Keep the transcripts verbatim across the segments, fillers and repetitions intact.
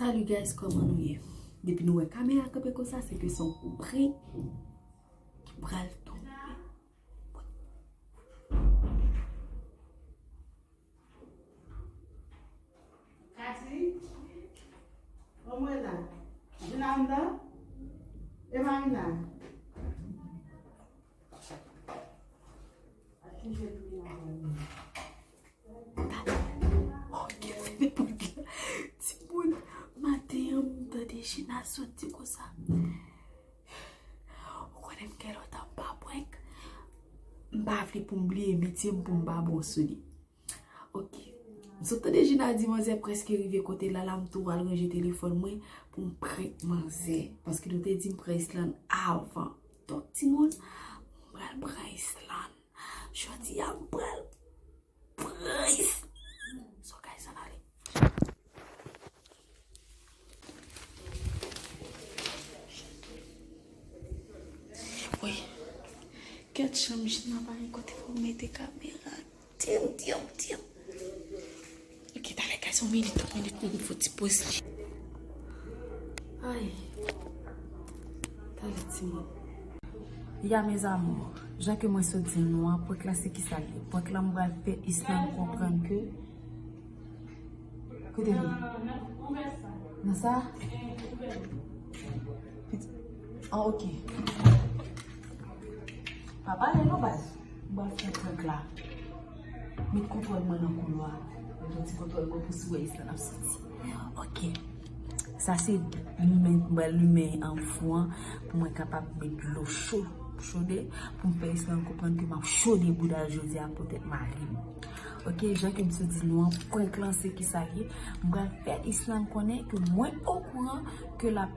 Salut guys, kòman nou ye? Depi nou wè kamera kanpe konsa, se ke se yon prank ki pral tonbe. Kati, omwela, vin anndan. E Marina. Timoun, maten an, m tande Gina sot di konsa. Ou konnen m gen lontan m pa prank. M pa vle pou m bliye metye m pou m pa bon sou li. Ok. M sot tande Gina di manzè prèske rive kote l la, la m tou al ranje telefòn mwen pou m prank manzè. Paske nou te di m pran Islande avan. Donk, timoun, m pral pran Islande. Jodi a, m pral pran Islande. So, guys, ann ale. Wi. Kèt chanm, Gina pa gen kote pou mete kamera. Tim, tim, tim. Ok, talè, guys, yon minit, yon minit, yon minit, fò ti poz li. Ay. Talè, timoun. Ya, mes amours, jan ke mwen sot di nou an, prank la se kisa l ye? Prank la, m pral fè Islande konprann ke Kote li? Nan sa? Piti. Ah, ok. Pa pale non, baz. M pral fè prank la. Met kontwòl mwen nan koulwa. Met yon ti kontwòl mwen pou si w wè Islande ap soti. Ok. Sa se limen, m pral limen an fou an pou mwen kapab met dlo cho, chode, pou m fè Islande konprann ke m ap chode bouda l jodi a poutèt mari m. Ok, jan ke m sot di nou an, prank lan se kisa l ye. M pral fè Islande konnen ke mwen okouran ke l ap,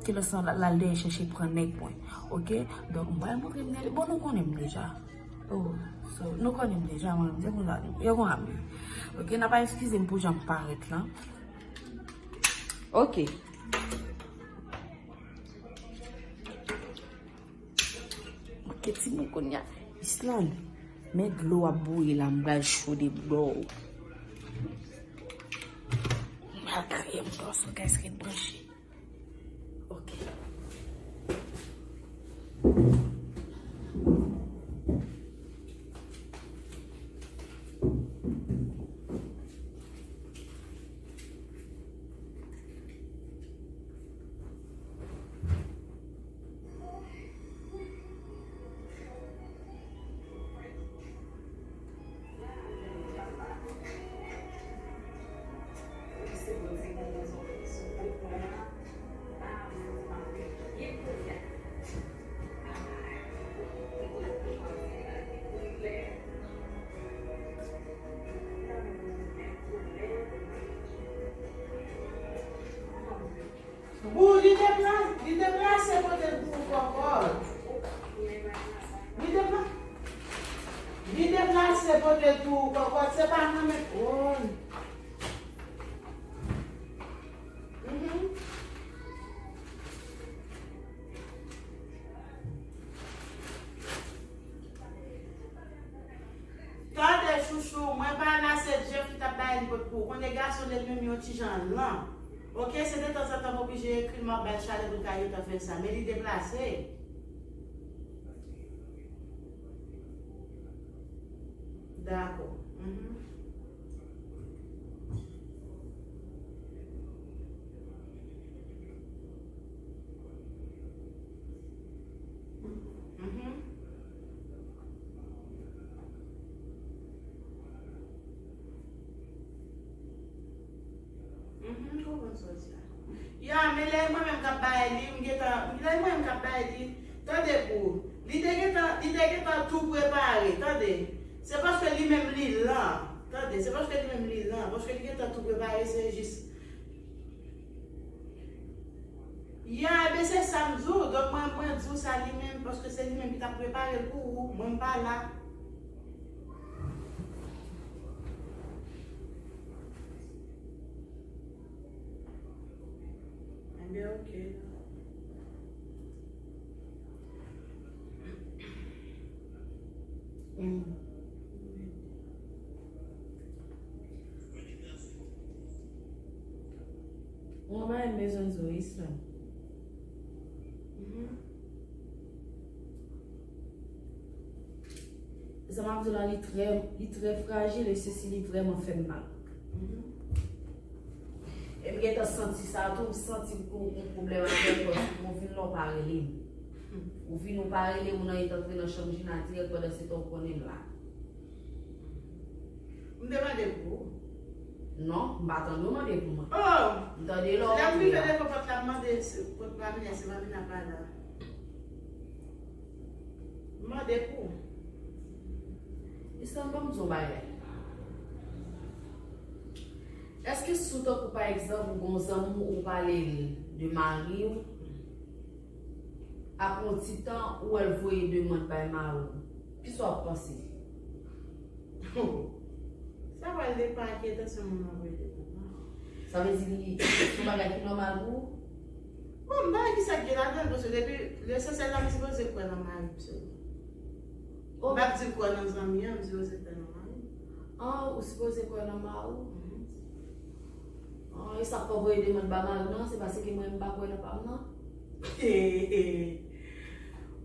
ke l ap, l al dèyè chèche pran nèg mwen. Ok, donk m pral montre m nèg. Bon, nou konnen m deja. Oh, so, nou konnen m deja, mwen, se konsa, yo konn ap ye. Ok, n ap eskize m pou jan m parèt lan. Ok. Ok, timoun, kounye a, Islande, men dlo ap bouyi la, m pral chode bouda w. M pral gaye bouda w sou kay, ret branche. Ok. Bon, li depla-, li deplase pote l pou ou, kòkòt. Li depla-, li deplase pote l pou ou, kòkòt. Se pa nan men, oh. Mhm. Tande, chouchou, mwen pa la, se Jeff ki t ap bay li pot pou ou. Konnen gason li menm yon ti jan lan. Ok, se detanzantan m oblije ekri l, m ap bay l chalè pou l ka gentan fè sa. Men li deplase. Dakò. Mhm. Mhm. Mhm, m konprann sa w di la. Ya, men lè e mwen menm k ap bay li, m gentan, lè e mwen menm k ap bay li, tande pou, li te gentan, li te gentan tou prepare, tande. Se paske li menm li lan, tande, se paske li menm li lan, paske li gentan tou prepare, se jis Ya, ebyen se sa m di w. Donk mwen, mwen di w sa li menm, paske se li menm ki t ap prepare l pou ou. Mwen m pa la. Ebyen, ok. Mm. Mwen pa renmen jan w di w Island. Mhm. Sa m ap di w la, li trè, li trè frajil e sesi li vrèman fè m mal. Mhm. E m gentan santi sa tou, m santi m gon, gon pwoblèm avè l, paske ou vin la w pa rele m. Ou vin ou pa rele m, ou nan eta antre nan chanm Jina dirèk, pandan se tan ou konnen m la. M te mande pou ou. Non, m pa tande w mande pou mwen. Oh! M tande lè w antre a. Lè m rive devan pòt la, m mande si, kot Mamina, si Mamina pa la. M mande pou ou. Island, ban m di w yon bagay. Èske si w tankou pa egzanp, ou gon zanmi w, ou pale l de mari w, apre yon ti tan, ou wè l voye demann bay mari w, kisa w ap panse? Sa pral depann ak entansyon moun nan voye demann nan. Sa vle di li, se yon bagay ki nòmal pou ou? Bon, m pa wè kisa k gen ladan l, paske depi lesansyèl la, m sipoze kwè nan mari m sèlman. M p ap di m kwè nan zanmi an, m sipoze kwè nan mari m. An, ou sipoze kwè nan mari w? Mhm. An, e sa k fè w voye demann ba mari w nan, se paske mwen m pa kwè nan pa m nan?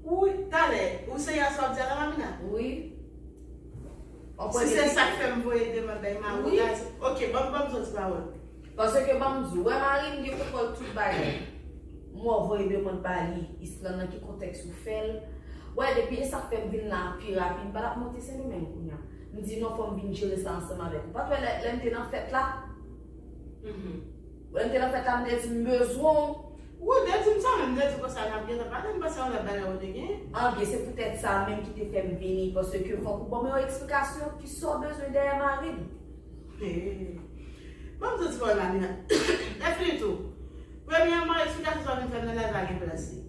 Ou, talè, ou serye sa w ap di a la, Mamina? Wi. Si se sa k fè m voye demann bay mari w la, ok, ban m, ban m di w ti pawòl. Paske ban m di w, wè mari m gen kontwòl tout bagay. M wè w voye demann ba li, Island, nan ki kontèks ou fè l. Wè, depi e sa k fè m vin la pi rapid, m pa t ap monte Sendomeng kounye a. M di non, fò m vin jere sa ansanm avèk ou. Pa t wè lè, lè m te nan fèt la? Mhm. Lè m te nan fèt la, m te di m bezwen w. Ou te di m sa, men m te di konsa n ap gentan pale, m panse yon lòt bagay ou te gen. Anben, se poutèt sa menm ki te fè m vini, paske fòk ou ban m yon eksplikasyon ki sa w bezwen dèyè mari m. Hey. Ban m di w ti bagay, Mamina. Lè fini tou. Premyèman, eksplikasyon sa w vin fè m nan live la gen plas li.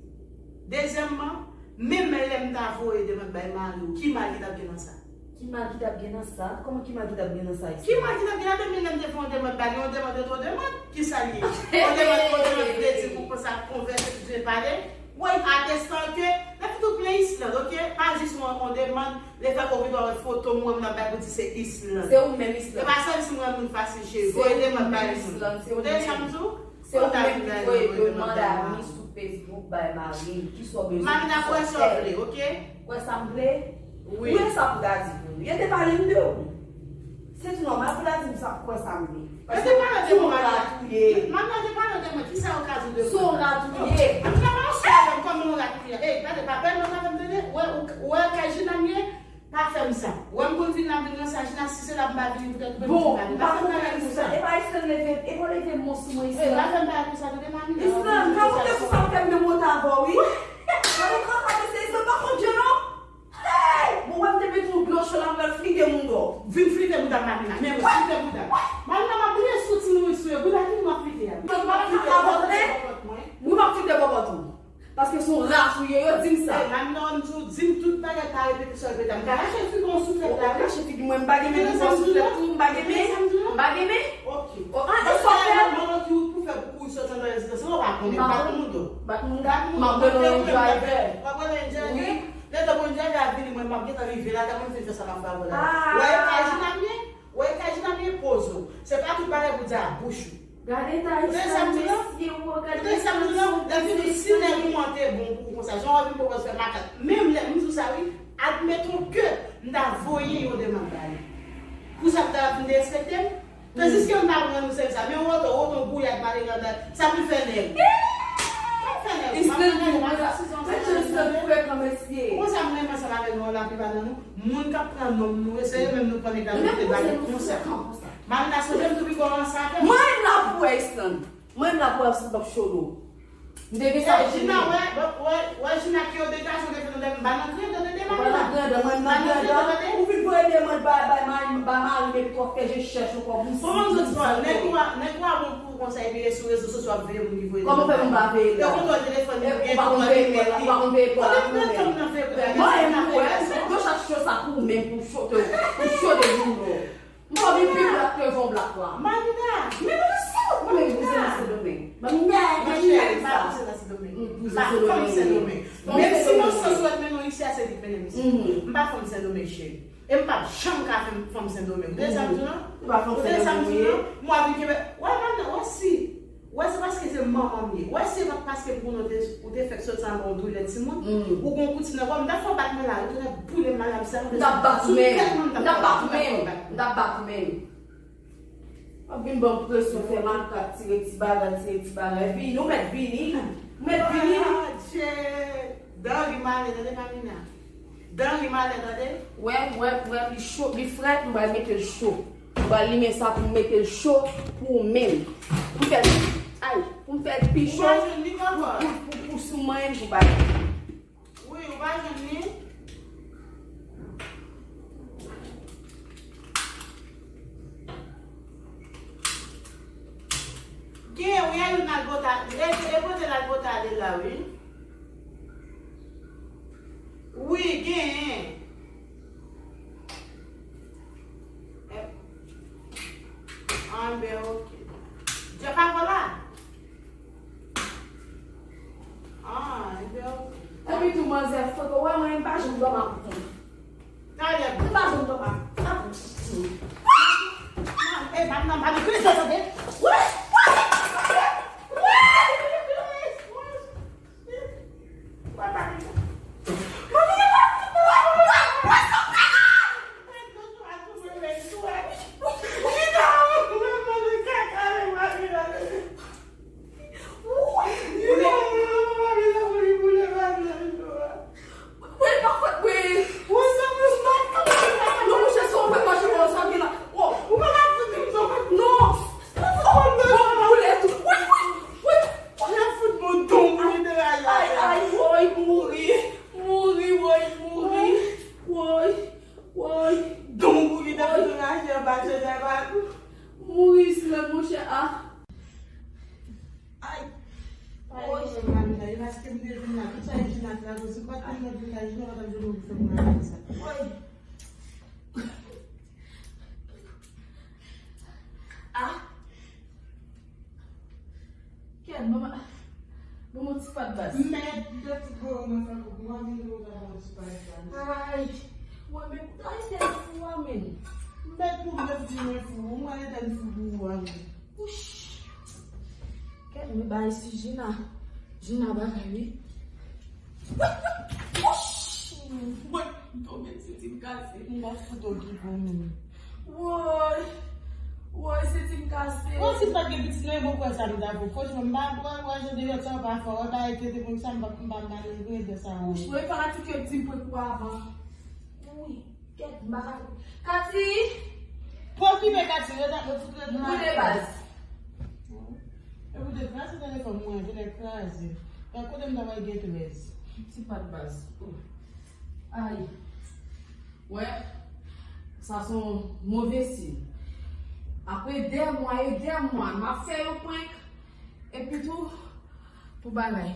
Dezyèmman, menm lè m ta voye demann bay mari w, ki mal ki t ap gen nan sa? Ki mal ki t ap gen nan sa? Kòman ki mal ki t ap gen nan sa, Island? Ki mal ki t ap gen ladan? Menm lè m te fè yon demann ba li, yon demann rete yon demann. Kisa l ye? Yon demann, yon demann vle di ou konsa konvèse, ou byen pale. Wi, atestan ke, lè fè tout plen Island, ok? Pa jis yon, yon demann, lè fè ou vin wè foto m, wè moun ap bay pou di se Island. Se ou menm, Island. E pa sèl si m wè moun fasil, cheri. Voye demann bay moun. Ou tande sa m di w? Se ou menm ki voye demann a mi sou Facebook bay mari m. Kisa w bezwen? Mamina, kwè sa w vle, ok? Kwè sa m vle? Wi. Ou wè sa pou ta di pou nou. Yo te pale m de ou. Se tou nòmal pou ta di m sa, kwè sa m vle. Yo te pale de mwen, Mamina. Mamina te pale de mwen. Kisa yo ka di de mwen? Se yon rat ou ye. Mamina pa ansanm avè m kòm yon rat ou ye. Ey, gade, pa pèmèt avè m, tande. Ou wè, ou, ou wè kay Jina m ye? Pa fè m sa. Wè m konn vin la, m vin nan sa, Jina, si se la m pa vini poutèt ou menm, ou pa fè m bagay konsa. E pa Island leve, e pa leve mò sou mwen, Island. Ey, pa fè m bagay konsa, tande, Mamina. Island, pa monte sou sa, fè m menm monte avè w, wi. Gade kaka, mesye, Island, pa konn je non. Hey! Bon, wè m te mete yon dlo cho la, m pral flite moun dò. Vin flite bouda m, Mamina. Men mwen, flite bouda m. Mamina, m ap bliye sou ti nouri sou yo. Bouda ki m ap flite a? Island, pa fè kaka, bòbòt mwen. Wi, m ap flite bòbòt ou. Paske se yon rat ou ye, yo di m sa. Ey, Mamina, w di w, di m tout bagay, pa repete sa w repete a. M ka rache figi w yon souflèt la, wi. Ou rache figi mwen, m pa gen men pou pran souflèt tou, m pa gen men. M pa gen men. Ok. An, e sa w fè? Mwen ki ou pou fè pou ou soti andan rezidans lan, ou pa konnen, bat moun do. Bat moun do. M ap rele yon driver. W ap rele yon driver? Wi. Lè tan pou yon driver a vini, mwen, m ap gentan rive la, tan mwen fin fè sa m ap fè avè w la. Wè, e kay Jina m ye? Wè, e kay Jina m ye, poze w. Se pa tout bagay pou di a bouch ou. Gade eta Island, mesye, ou gade eta Island, si w bezwen. Lè fini, si nèg ou an te bon pou ou konsa, jan w ap vin pwopòz fè makak. Menm lè, m di w sa wi, admettons que m ta voye yon demann ba li. Pou sa m ta vin derespekte m? Tandiske m pa pran nou sèvis la. Men woto, woto, gouyad, malere, sa pou fè nèg. Sa pou fè nèg. Island, mesye, Island frekan, mesye. Ou konn sa m renmen ansanm avèk nou, laplipa nan nou? Moun k ap pran non m nou, e se yo menm nou pran nèg la, nou te ba yo konsa. Mamina, sonje m tou pi gwo ansanm avè m. Mwen menm la pou wè Island. Mwen menm la pou wè si m p ap cho dlo. M te gen sa pou Jina, wè, wè, wè Jina ki yo degaje, ou te fè nan dèyè m, m pa nan grandè, tande, Mamina. Ou pa nan grandè, mwen m nan grandè. Ou vin voye demann bay, bay mari, bay mari m, epi w ap fè je chèch ankò pou m. Bon, ban m di w, nèg ou a, nèg ou a bon pou ou konsa, epi e sou rezo sosyo ap veye moun ki voye demann. Kòman fè moun pa veye l la? Yo kontwòl telefòn li, ou pa konn veye kò la, ou pa konn veye kò la pou ou menm. Mwen menm pou wè, yo chak cho sa pou ou menm, pou chote, pou chote moun yo. M pa vin pi blat ke yon blat la. Mamina! Men mwen sou! Mwen menm bouzen nan Sendomeng. Mamina, Mamina, m pa bouzen nan Sendomeng. M bouzen Sendomeng. Menm si nan sans ou wè m mennen w isi a, se li k mennen m isi. M pa fanm Sendomeng, cheri. E m p ap janm ka fè fanm Sendomeng. Ou tande sa m di w lan? Ou tande sa m di w lan? Mwen avèk Kebèk. Wè, Mamina, wè si. Wè, se pa manman m ye. Wè, se pa paske m konnen ou te, ou te fèk soti anba yon doulè timoun, ou gon kouti nan kò, m ta fè w bat mwen la, ou te fè boule malad sa, m t ap bat ou menm, m t ap bat ou menm, m t ap bat ou menm. W ap vin ban m presyon, fè makak, tire ti bagay, tire ti bagay. Vini, ou mèt vini. Ou mèt vini. Adje! Dan ri m ale, tande Mamina. Dan ri m ale, tande. Wè, wè, wè, li cho, li frèt, m pral mete l cho. M pral limen sa pou m mete l cho pou ou menm. Pou m fè l, ay, pou m fè l pi cho. Ou pa jwenn li ankò? Pou, pou, pou, pou sou manyen m pou bagay. Wi, ou pa jwenn li? Gen, wi, al nan bota, e, e kote l al bota de la, wi. Wi, gen. E, an, ben, oke. Djè pa la? Ah, ebyen, ok. Epi tou, manzè, foto, wè, mwen, m pa janm dòmi ak ou. Talè. M pa janm dòmi ak ou. E, pa nan, pa nan, krize, tande. Wè, wè, wè, wè, wè, wè, wè, wè, wè, wè, wè, Woy, woy, woy. Woy. Donk, ou gen de fotografi anba chenèl pa nou. Mouri, silè, monchè, a. Ay. Woy. Ay, mami, la, e paske m te vin la, tout sa e Gina te la, si m pa t konn mwen vin la, Gina pa t ap jwenn mwen pou fè m bagay sa. Woy. A. Kèt, ban m, ban m yon ti pat baz. Mèt, de ti gwo nan fè pou mwen, vin nou ta ban m ti pat baz. Ay, wè, men, ay, tèt fou a, men. Mèt pou mwen di mwen fou, mwen e tèt fou pou ou a, men. Wouch. Kèt, men bagay si Gina. Gina bagay, wi. Woy, woy, woy. Woy, m tonbe, senti m kase. M ap fout ou ki pou mwen. Woy. Woy, senti m kase. Bon, si m pa t gen pitit, non, e bon kwè sa m ta fè. Franchman, m pa kwè, wè, jan de lòt sa yo pa fè. Wè, pa enkyete pou m sa, m pa, m pa, m pa regrete sa, non. Woy, fanatik yo di m pran kou avan. Wi, kèt, m pa ka. Kati! Pa okipe Kati, rete, fout rete. Boule baz. E pou te kraze telefòn mwen, te lè kraze. Nan kote m ta pral gen trèz. Ti pat baz. Oh. Ay. Wè, sa se yon move siy. Apre dè mwa e dè mwa, m ap fè yon prank. Epi tou, pou bagay.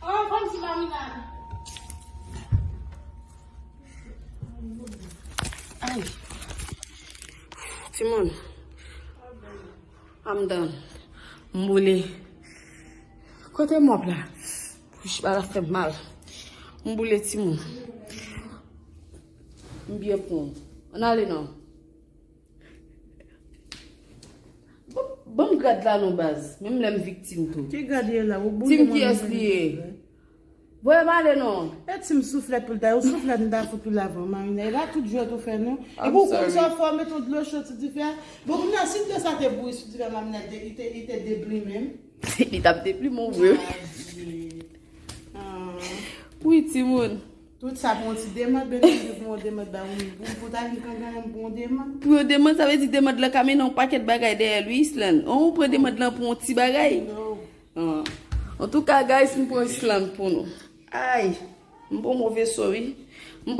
Oh, kòmsi Mamina. Ay. Timoun. I'm done. M boule. Kote mòp la? Wouch, bagay la fè m mal. M boule, timoun. M byen pran. Ann ale non. Ban, ban m gad la non, baz. Menm lè m viktim tou. Ki gad ye la? Ou boule mwen. Tim kiyès li ye? Voye m ale non. E Tim souflèt pou l ta, yon souflèt m ta fout ou la avan, Mamina. E pa tout jwèt ou fè non. Epi ou konn sa w fè, w mete yon dlo cho sou dife a. Bon, kounye a, si dlo sa te bouyi sou dife a, Mamina, li te, li te, li te deplime m. Li t ap deplime w vre. Adje. Ah. Wi, timoun. Tout sa pou yon ti demant, ben, nou pou yon demant ba ou, pou, pou ta vin kangaran pou yon demant. Pou yon demant, sa vle di demant lan ka mennen yon pakèt bagay dèyè l, wi, Islan. Ou pran demant lan pou yon ti bagay. No. Ah. Antouka, guys, m pran Islan pou nou. Ay, m pran move so, wi. M pran